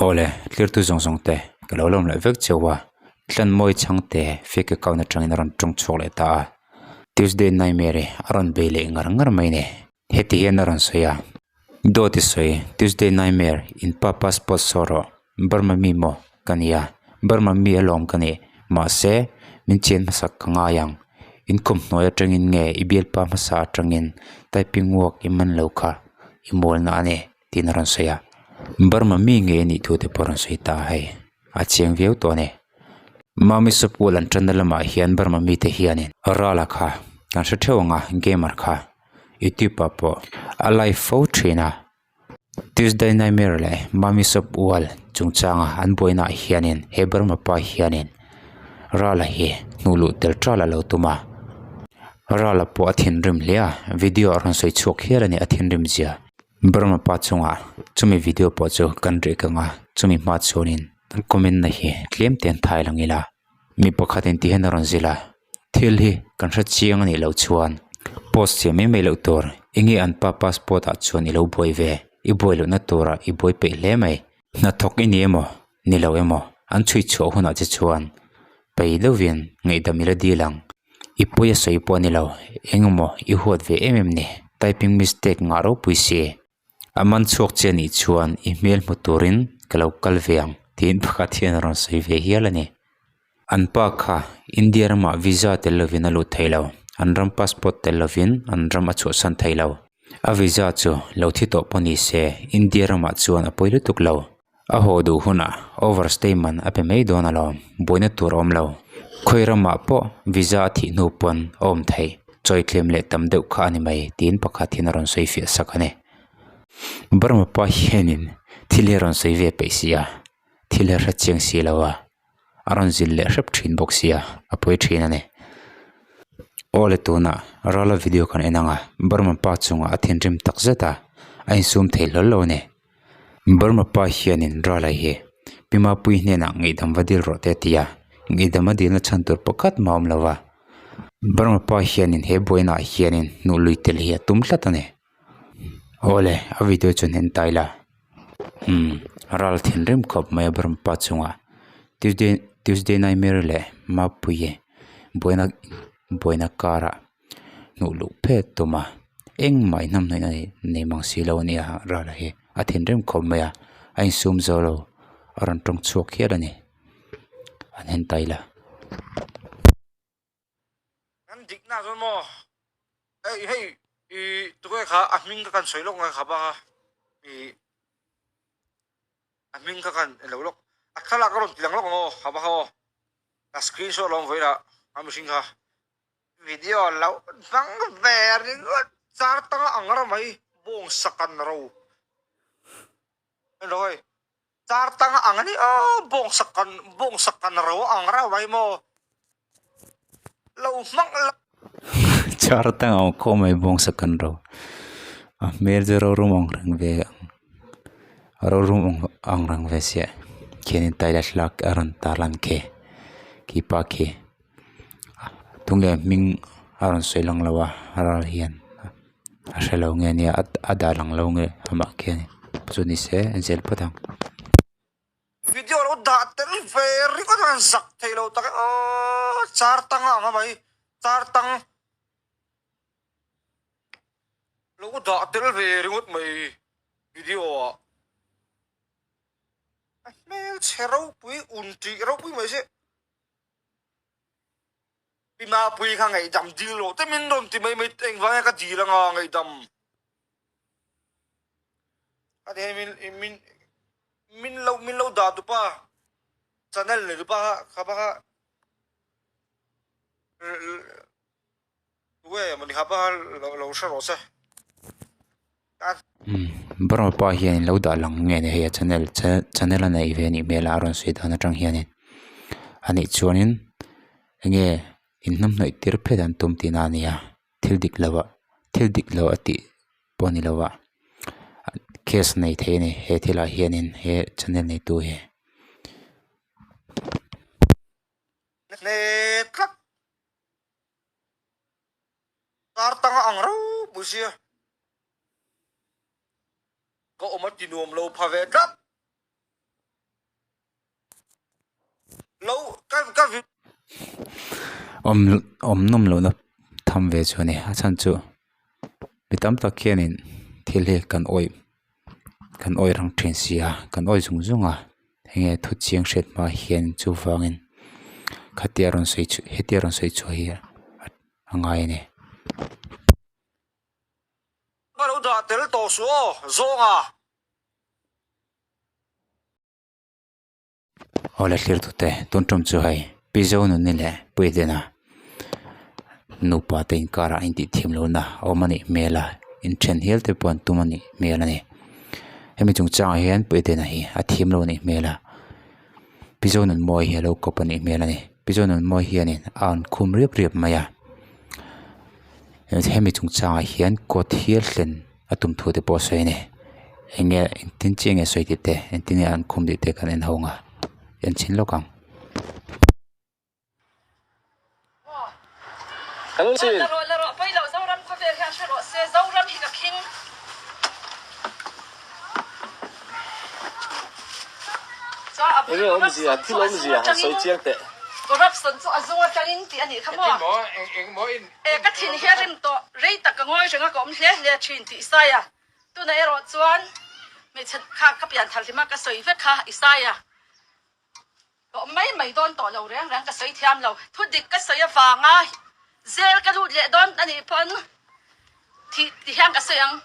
Awle, tlirtu zawng zawng te ka lo lawm leh vek cheu a, Tlanmawi chhangte fake account atangin a rawn tawng chhuak leh ta a. Tuesday Nightmare a rawn bei leh ngar ngar mai ni. Heti hian a rawn sawi a, Dawt i sawi, Tuesday Nightmare, in pa passport saw rawh, Burma mi maw ka nia, Burma mi alawm ka nih, mahse min chian hmasak ka ngai ang, in kawmhnuai atangin nge i bialpa hmasa atangin typing work i man lo kha i mualna a ni. Tiin a rawn sawi a, Burma mi ngei a nih thu te pawh a rawn sawi ta a hei, a chiang viau tawh a ni. Mami Sawpual an tanna lamah hian Burma mite hianin Rala kha kan hre theuh ang a, gamer kha YouTube ah pawh a live fo thin a. Tuesday Nightmare leh Mami Sawpual chungchanga an buainaah hianin he Burma pa hianin Rala hi hnuh luh tel ṭal a lo tum a, Rala pawh a thinrim hle a, video a rawn sawi chhuak hial a ni a thinrim zia. Burma pa chungah chumi video pawh chu kan rih kang a, chumi hma chuanin an comment na hi tlem te an thai lang ila, mi pakhat in ti hian a rawn zilh a, thil hi kan hre chiang a nih loh chuan post siam mai mai loh tur enge an pa passport ah chuan i lo buai ve, i buai lohna turah i buai peih hle mai, hnathawk i ni emaw ni lo emaw an chhui chhuah hunah che chuan pei deuhin ngaihdam ila dil ang. I pawi a sawi pawh a ni lo, engemaw i huat ve em em ni? Typing mistake ngah ropui si. A man chhuak che anih chuan i hmel hmu turin ka lo kal ve ang tiin pakhat hian a rawn sawi ve hial a ni. An pa kha India ramah visa tel lovin a lut thei lo, an ram passport tel lovin an ram a chhuahsan thei lo. A visa chu lo thi tawh pawh ni se India ramah chuan a pawi lutuk lo. A haw duh hunah overstay man a pe mai dawn alawm, buaina tur a awm lo. Khawi ramah pawh visa a thih hnu pawn a awm thei, chawi tlem leh tam deuh kha a ni mai tiin pakhat hian a rawn sawi fiah sak a ni. Burma pa hianin thil hi a rawn sawi ve peih si a, thil hi a hre chiang si lo a, a rawn zil leh hrep thin bawk sia, a pawi thin a ni. Aw le tunah Rala video kan en ang a, Burma pa chungah a thinrim tak zet a, a insum thei hlawl lo a ni. Burma pa hianin Rala hi Pi Mapuii hnenah ngaihdam va dil rawh te a ti a, ngaihdam a dilna chhan tur pakhat mah a awm lo va. Burma pa hianin he buainaah hianin hnuh lui tel hi a tum tlat a ni. Aw le, a video chu hnen ta ila. Umm, ral thinrim khawp mai a Burma pa chungah Tuesday Tuesday Nightmare leh Mapuii buaina buaina karah hnuh luh phet tum a, engmah inhnamhnawih a nei mang si lo a nia Rala hi a thinrim khawp mai a, a insum zo lo a rawn tawng chhuak hial a ni, an en ta ila. Kan dikna chuan maw hei hei ih tunge kha a hming kha kan sawi lawk ngai kha bak a ih a hming kha kan elo lawk a thlalak a rawn ti lang lawk ang aw kha bak aw ka screenshot a lo awm vawi lah a mihring kha. Video lo hmang ve ringawt char tanga ang ram mai bawng sakan ro elo hei char tanga ang ani aw bawng sakan bawng sakan ro ang rau mai maw lo hmang lo char tanga ang khawm mai bawng sakan ro a hmel chu ro rum ang reng ve ang ro rum ang reng ve sia khianin taila thlalak a rawn tarlan khi khi pa khi. Tunge hming a rawn sawi lang lo a ral hian a hre lo nge nia a dah lang lo nge amah khian chu ni se a zel phawt ang. Video lo dah tel ve ringawt a an zak thei lo tak e aw char tang a ang a mai char tang lo dah tel ve ringawt mai video ah a hmelchhe ropui un tih ropui mai se. Pi Mapuii kha ngaihdam dil loh te min rawn ti mai mai engvang nge ka dil anga ngaihdam a ti hei min min min lo min lo dah tupa channel nei tupa kha kha pa kha Tuge mawni kha pa kha lo lo hre rawh se. Burma pa hian lo dah lang nge ni hei a channel channel a neih ve a nih hmel a a rawn sawi dan atang hianin anih chuanin enge in hnamhnawih tir phet an tum tihna a ni a thil dik lo ah thil dik lo a tih pawh a ni lo a case nei thei a ni he thil ah hianin he channel neitu hi. Hle tlat. Kar tanga ang ropui sia. Ka awm a ti nuam lo pha ve tlat. Lo ka ka vi. Awm awm nawm lohna tham ve chu a ni a chhan chu mi tam tak hianin thil hi kan awih kan awih rang thin si a kan awih zung zung a enge thu chiang hriat hma hian chuvangin khatia rawn sawi chhuah hetia rawn sawi chhuah hi a ngai a ni. Ka lo dah tel tawh suh aw zawnga. Aw le thlir tute tun tum chu hei Pi Zonuni leh Pu Edena nupa te inkarah a intih thiam lohna a awm a nih hmel a inthen hial te pawh an tum a nih hmel a ni hemi chungchangah hian Pu Edena hi a thiam lo a nih hmel a Pi Zonunmawii hi a lo kawp a nih hmel a ni Pi Zonunmawii hianin a an khum riap riap mai a hemi chungchangah hian court hial thlen. A tum thu te pawh a sawi a ni eng nge engtin chiah nge a sawi tih te engtin nge an khum tih te kan en ho ang a en chhin lawk ang. Enge awmzia thil awmzia han sawi chiang teh. Corruption chu a zung atangin tih a nih kha maw? E ka thin hi a rim tawh, rei tak ka ngawi reng a ka awm hle hle thin tih Isaia tunah erawh chuan hmeichhe kha ka pian thar hlima ka sawi vek kha Isaia ka awm mai mai dawn tawh lo reng reng ka sawi thiam lo thu dik ka sawi avanga zel ka lut leh dawn a nih pawn Thih ti hian ka sawi ang.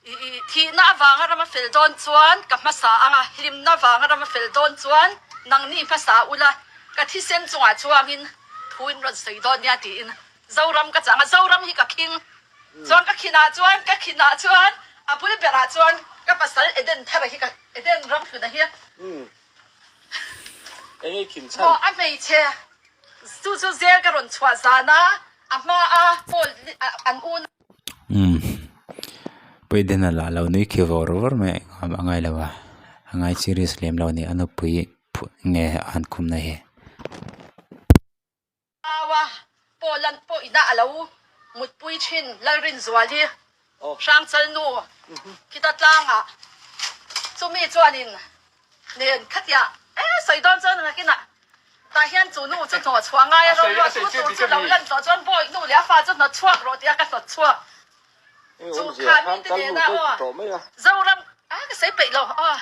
I thihna avanga rama fel dawn chuan ka hmasa ang a, hlimna avanga rama fel dawn chuan nangni hmasa ula, ka thisen chungah chuangin thu in rawn sawi dawn nia tiin Zoram ka chang a, Zoram hi ka khing chuan ka khinah chuan ka khinah chuan a bul berah chuan ka pasal Eden thara hi ka Eden ram hluna hi Enge i khin chhan? Maw a hmeichhe chu chu zel ka rawn chhuah zan a, a hma a Paul an u na. Umm Puidena lah lo nui khi vawr vawr mai a ngai lo a, a ngai serious lem lo a ni a nupui nge a han khumna hi. Au a, Paul an pawh inah a lo mutpui thin Lalrinzuali Hrangchal nu khita tlangah chumi chuanin nen khatiah e sawi dawn chuan nakinah tah hian chu nu chu hnawh chhuah ngai a ro luah tu tur chu lo lan tawh chuan bawi nu leh a fa chu hnawt chhuak rawh tih a ka hnawt chhuak chu kha mite nena aw Zoram a ka sawi peih lo aw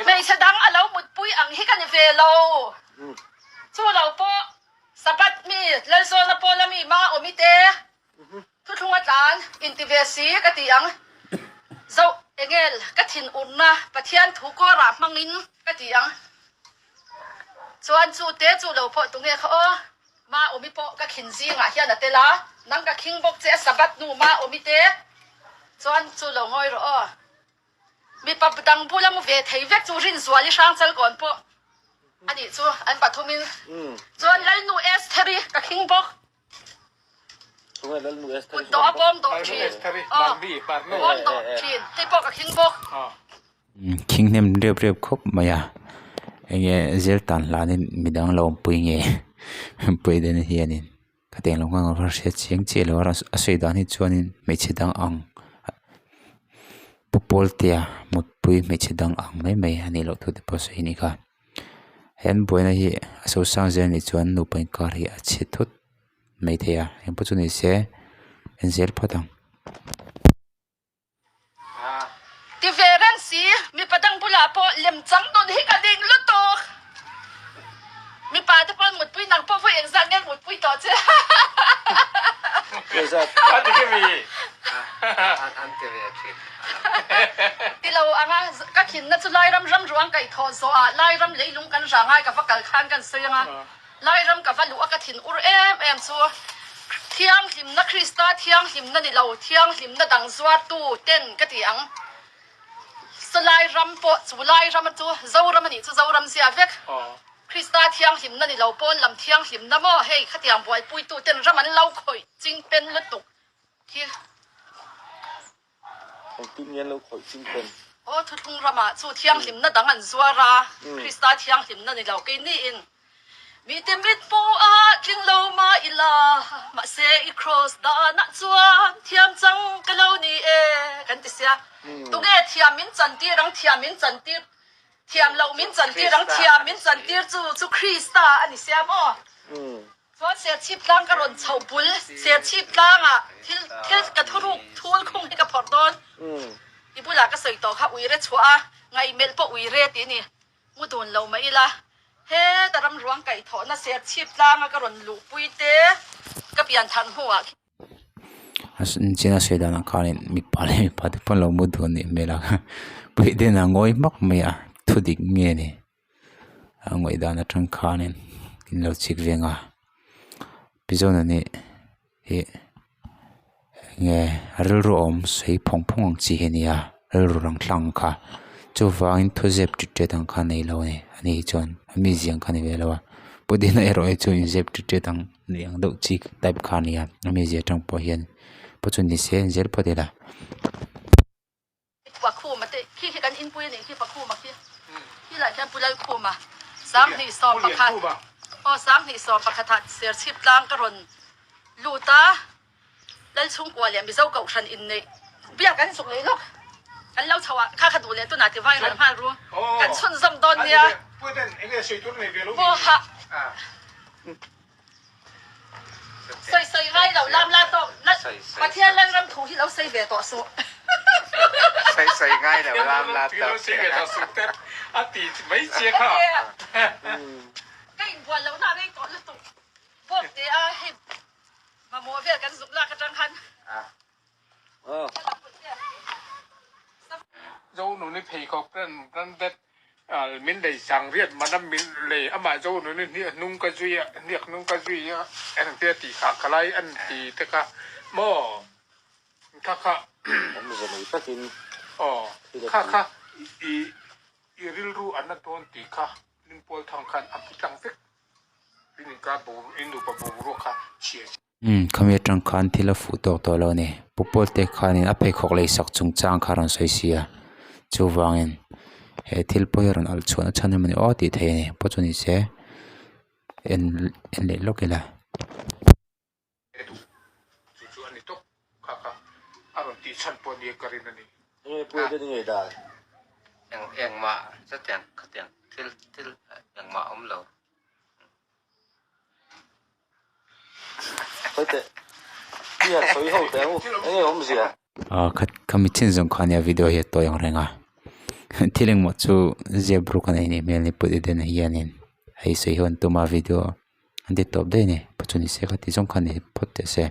hmeichhe dang a lo mutpui ang hi ka ni ve lo. Chu lo pawh Sabbath mi Lalzawna pawla mi ma awmi te thuthlunga tlan inti ve si ka ti ang. Zo engel ka thin urna Pathian thu kawrah hmangin ka ti ang. Chuan chu te chu lo pawh tunge kha aw ma awmi pawh ka khin zingah hian a tel a, nang ka khing bawk che a Sabbath nu ma awmi te chuan chu lo ngawi rawh aw. Mipa dang bula mu ve thei vek chu Rinzuali Hrangchalkawn pawh a nih chu an pathumin chuan Lalnu Estheri ka khing bawk. Kut dawh a bawm dawh thin. Aw bawm dawh thin hei pawh ka khing bawk. Khing hnem rep rep khawp mai a enge zel tan hlanin midang lo awmpui nge awmpui dawn hianin. Ka teng lo nghal a hriat chiang chiah lo a a sawi dan hi chuanin hmeichhe dang ang pu pawltea mutpui hmeichhe dang ang mai mai a nih loh thu te pawh a sawi a nih kha he an buaina hi a sosang zel anih chuan nupa inkar hi a chhe thut maithei a engpawh chu ni se en zel phawt ang. Ti ve reng si, mipa dang bulah pawh lem chang nun hi ka ding lutuk. Mipa te pawn mutpui nang pawh vawi engzat nge mutpui tawh che. Ti lo anga ka khinna chu Lairam ram ruang kaih thawh zawh ah Lairam leilung kan rah ngai ka va kal khan kan sawi anga. Lairam ka va luh a ka thin ur em em chu thianghlimna Krista thianghlimna ni lo thianghlimna dang zuartu ten ka ti ang. Salai ram pawh chu Lairam chu Zoram a nih chu Zoram zia vek. Krista thianghlimna ni lo pawn lam thianghlimna maw hei khatiang buaipuitu ten ram an lo khawih ching pen lutuk hi. Engtin nge an lo khawih ching pen? Aw thuthlung ramah chu thianghlimna dang an zuar a, Krista thianghlimna ni lo keini in mite mit hmuh a tling lo mah ila, mahse i kraws danah chuan thiam chang ka lo ni e kan ti sia. Tunge thiam min chantir ang thiam min chantir? Thiam loh min chantir ang, thiam min chantir chu chu Krista a ni sia maw? Chuan Serchhip tlang ka rawn chhoh bul, Serchhip tlangah thil thil ka thuruk thul khung hi ka phawrh dawn. I bulah ka sawi tawh kha uire chhuah a, ngaihmelh pawh uire tih a ni. Mu dun lo mah ila, heta ram ruang kaihthawhna Serchhip tlanga ka rawn luhpui te ka pian thar hnuah khi. China sawi danah khanin mipa leh mipa te pawh an lo mu dun anih hmel a puitling a ngawi hmak mai a thu dik nge ni a ngawih dan atang khanin in lo chik veng a Pizawna nih hi enge rilru awm sawi phawng phawng ang chi hi a ni a rilru rang tlang kha chuvangin thu zep tit tet ang kha a nei lo a ni ani hi chuan a mizia ang kha a ni ve lo a pudina erawh hi chu inzep tit tet ang ni ang deuh chi type kha a ni a a mizia atang pawh hian pawh chu ni se zel phawt ila. Pakhuma te khi khi kan inpui a nih khi Pakhuma khi khi lah khian Pu Lalkhuma 21 aw 21 ah Serchhip tlang ka rawn lut a Lalchhungkua leh Mizo Kohhran inneih biak an zuk leh lawk kan lo chho ah kha kha duh leh tunah ti viral nghal ru kan chhunzawm dawn nia pawha Sawi sawi ngai lo lam la tawk Pathian Lalram thu hi lo sawi ve tawh suh. Sawi sawi ngai lo lam la tawk. A ti mai che kha. Ka inbual loh na rei tawh lutuk bawk te a hei mamawh vel kan zuk lak atang khan. Zonuni pheikhawk branded min lei sang riat man a min lei amah Zonuni hniak hnung ka zui a hniak hnung ka zui a engtia tih kha ka lai an ti te kha maw kha kha Awmze nei takin aw kha kha i i rilru an la dawn tih kha Limpual thang khan a hmu tlang vek in ka in nupa boruak kha chhia Umm khami atang khan thil a fuh tawk tawh lo a ni pu pawl te khanin a pheikhawk lei sak chung chang kha a rawn sawi si a chuvangin he thil pawh hi a rawn alh chhuah na chhan emaw ni aw tih theih a ni pawh chu ni se en en leh lawk ila. Chu chu a ni tawp kha kha a rawn tih chhan pawh nia ka rin a ni. Enge pu eden i ngei dan? Eng engmah chutiang khatiang thil thil engmah awm lo. Sawi teh. I han sawi ho teh ang u. Enge awmzia? Ah khat khami chin zawng kha nia video hi a tawi ang reng a thil engmaw chu zep ruk a nei nih hmel ni put eden ah hianin hei sawi ho an tum a video an ti tawp daih a ni pawh chu ni se kha ti zawng kha ni phawt teh se.